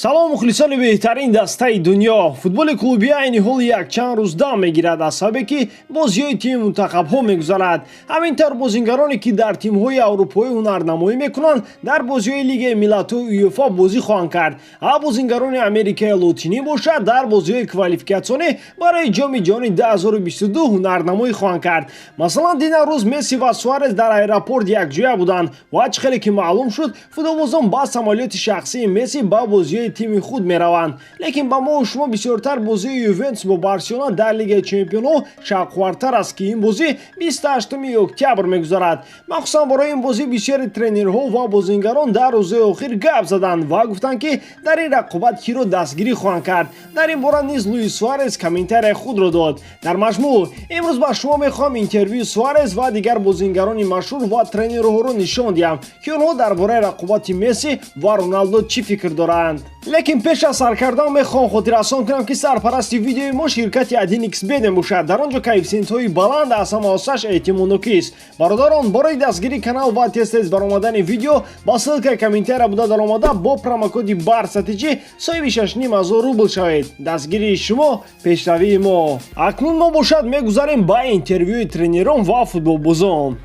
Салом, мухлисони беҳтарин дастаи дунё! Футболи клубӣ айни ҳол якчанд рӯз дам мегирад, аз сабабе ки бозиҳои тими мунтахабҳо мегузарад. Ҳамин тавр, бозингароне ки дар тимҳои аврупоӣ ҳунарнамоӣ мекунанд, дар бозиҳои Лигаи миллатҳои УЕФА бозӣ хоҳанд кард, а бозингарони Америкаи Лотинӣ бошад, дар бозиҳои квалификатсионӣ барои Ҷоми ҷаҳони 2022 ҳунарнамоӣ хоҳанд кард. Масалан, дина рӯз Месси ва Суарес дар аэропорт якҷоя буданд ва чӣ хеле ки маълум шуд, футболбозон ба самолёти шахсии Месси ба бозиҳои тими худ мераванд. Лекин ба мо шумо бисёртар бозии Ювентус бо Барселона дар Лигаи чемпионҳо шавқовартар аст, ки ин бозӣ 28 октябр мегузарад. Махсусан барои ин бозӣ бисёри тренерҳо ва бозингарон дар рӯзҳои охир гап заданд ва гуфтанд, ки дар ин рақобат киро дастгирӣ хоҳанд кард. Дар ин бора низ Луис Суарес комментарияи худро дод. Дар маҷмӯъ, имрӯз ба шумо мехоҳам интервюи Суарес ва дигар бозингарони машҳур ва тренерҳоро нишон диҳам, ки онҳо дар бораи рақобати Месси ва Роналдо чӣ фикр доранд. Лекин пеш аз сар кардан мехоҳам хотиррасон кунам, ки сарпарасти видеои мо ширкати 1xBet мебошад. Дар он ҷо коэффисиентҳои баланд, аз ҳама осаш эътимоднокист. Бародарон, барои дастгирии канал ва тез-тез баромадани видео ба ссылкаи комментария буда даромада, бо промокоди БАРСАТИЧИ соҳиби 6500 рубл шавед. Дастгирии шумо — пешравии мо. Акнун мо бошад мегузарем ба интервюи тренерон ва футболбозон.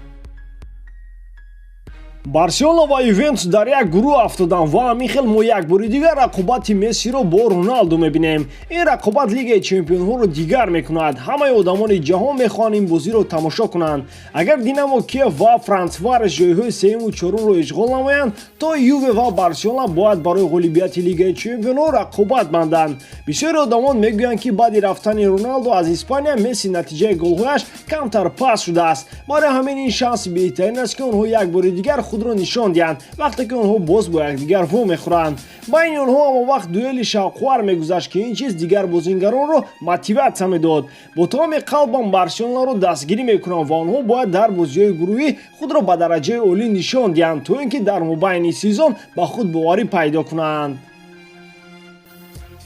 Барселона ва Ювентус дар як гурӯҳ афтоданд ва ҳамин хел мо як бори дигар рақобати Мессиро бо Роналду мебинем. Ин рақобат Лигаи чемпионҳоро дигар мекунад. Ҳамаи одамони ҷаҳон мехоҳанд ин бозиро тамошо кунанд. Агар Динамо Киев ва Ференцварош ҷойҳои сеюму чорумро ишғол намоянд, то Юве ва Барселона бояд барои ғолибияти Лигаи чемпионҳо рақобат банданд. Бисёри одамон мегӯянд, ки баъди рафтани Роналдо аз Испания Месси натиҷаи голҳояш камтар паст шудааст. Барои ҳамин ин шанси беҳтарин аст, ки онҳо як бори дигар худро нишон диҳанд, вақте ки онҳо боз бо якдигар вомехӯранд. Байни онҳо ҳама вақт дуэли шавқовар мегузашт, ки ин чиз дигар бозингаронро мотиватсия медод. Бо тамоми қалбам Барселонаро дастгирӣ мекунам ва онҳо бояд дар бозиҳои гурӯҳӣ худро ба дараҷаи олӣ нишон диҳанд, то ин ки дар мобайни сезон ба худ боварӣ пайдо кунанд.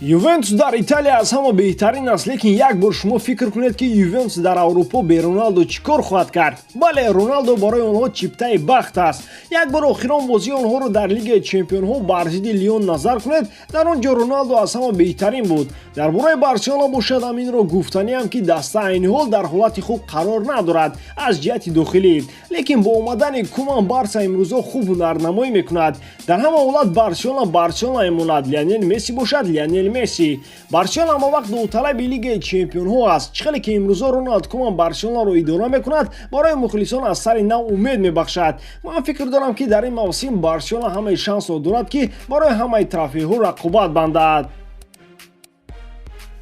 Ювентус дар Италия аз ҳама беҳтарин аст, лекин як бор шумо фикр кунед, ки Ювентус дар Аврупо бе Роналдо чӣ кор хоҳад кард? Бале, Роналдо барои онҳо чиптаи бахт аст. Як бор охирон бозии онҳоро дар Лигаи чемпионҳо бар зидди Лион назар кунед. Дар он ҷо Роналдо аз ҳама беҳтарин буд. Дар бораи Барселона бошад, ҳаминро гуфтаниам, ки даста айни ҳол дар ҳолати хуб қарор надорад аз ҷиҳати дохилӣ, лекин бо омадани Куман Барса имрӯзо хуб ҳунарнамоӣ мекунад. Дар ҳама ҳолат, Барселона Барселона мемонад, Лионел Месси бошад Лионел Месси. Барселона ҳама вақт довталаби Лигаи чемпионҳо аст. Чӣ хеле ки имрӯзо Роналд Куман Барселонаро идора мекунад, барои мухлисон аз сари нав умед мебахшад. Ман фикр дорам, ки дар ин мавсим Барселона ҳамаи шансро дорад, ки барои ҳамаи трофейҳо рақобат бандад.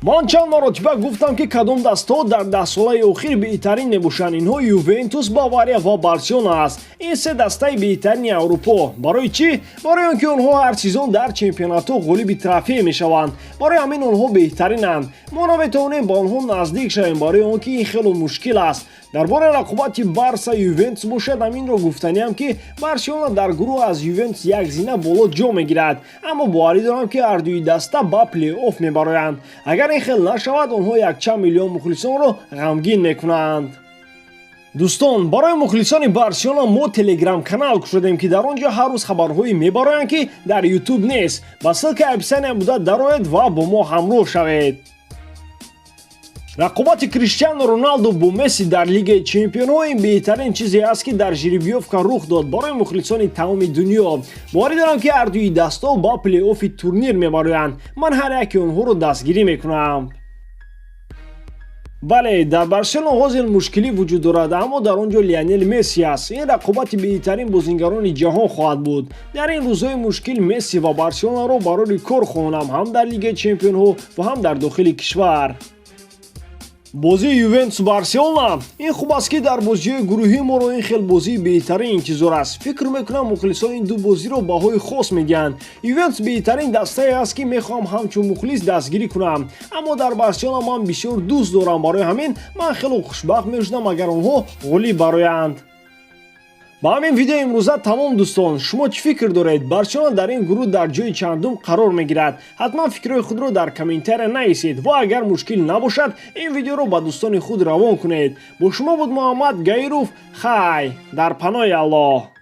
Ман чанд маротиба гуфтам, ки кадом дастаҳо дар даҳсолаи охир беҳтарин мебошанд. Инҳо Ювентус, Бавария ва Барселона аст. Ин се дастаи беҳтарини Аврупо. Барои чӣ? Барои он ки онҳо ҳар сезон дар чемпионатҳо ғолиби трофей мешаванд. Барои ҳамин онҳо беҳтаринанд. Мо наметавонем ба онҳо наздик шавем, барои он ки ин хело мушкил аст. Дар бораи рақобати Барса Ювентус бошад, ҳаминро гуфтаниам, ки Барселона дар гурӯҳ аз Ювентус як зина боло ҷо мегирад, аммо боварӣ дорам, ки ҳардуи даста ба плей-офф мебароянд. Агар ин хел нашавад, онҳо якчанд миллион мухлисонро ғамгин мекунанд. Дӯстон, барои мухлисони Барселона мо Телеграм-канал кушодем, ки дар он ҷо ҳар рӯз хабарҳое мебароянд, ки дар Ютуб нест. Ба ссылкаи описания буда дароед ва бо мо ҳамроҳ шавед. Рақобати Криштиану Роналду бо Месси дар Лигаи чемпионҳо ин беҳтарин чизе аст, ки дар жеребьёвка рух дод барои мухлисони тамоми дунё. Боварӣ дорам, ки ҳардуи дастаҳо ба плей-оффи турнир мебароянд. Ман ҳар яке онҳоро дастгирӣ мекунам. Бале, дар Барселона ҳозир мушкилӣ вуҷуд дорад, аммо дар он ҷо Лионел Месси аст. Ин рақобати беҳтарин бозингарони ҷаҳон хоҳад буд. Дар ин рӯзҳои мушкил Месси ва Барселонаро барори кор хоҳонам, ҳам дар Лигаи чемпионҳо ва ҳам дар дохили кишвар. Бозии Ювентус Барселона ин хуб аст, ки дар бозиҳои гурӯҳӣ моро ин хел бозии беҳтарин интизор аст. Фикр мекунам, мухлисон ин ду бозиро баҳои хос медиҳанд. Ювентус беҳтарин дастае аст, ки мехоҳам ҳамчун мухлис дастгирӣ кунам, аммо дар Барселона ман бисёр дӯст дорам. Барои ҳамин ман хело хушбахт мешудам, агар онҳо ғолиб бароянд. Ба ҳамин видео имрӯза тамом. Дӯстон, шумо чӣ фикр доред? Барселона дар ин гурӯҳ дар ҷои чандум қарор мегирад? Ҳатман фикрҳои худро дар комментария нависед ва агар мушкил набошад, ин видеоро ба дӯстони худ равон кунед. Бо шумо буд Муҳаммад Гаиров. Хай, дар паноҳи Аллоҳ.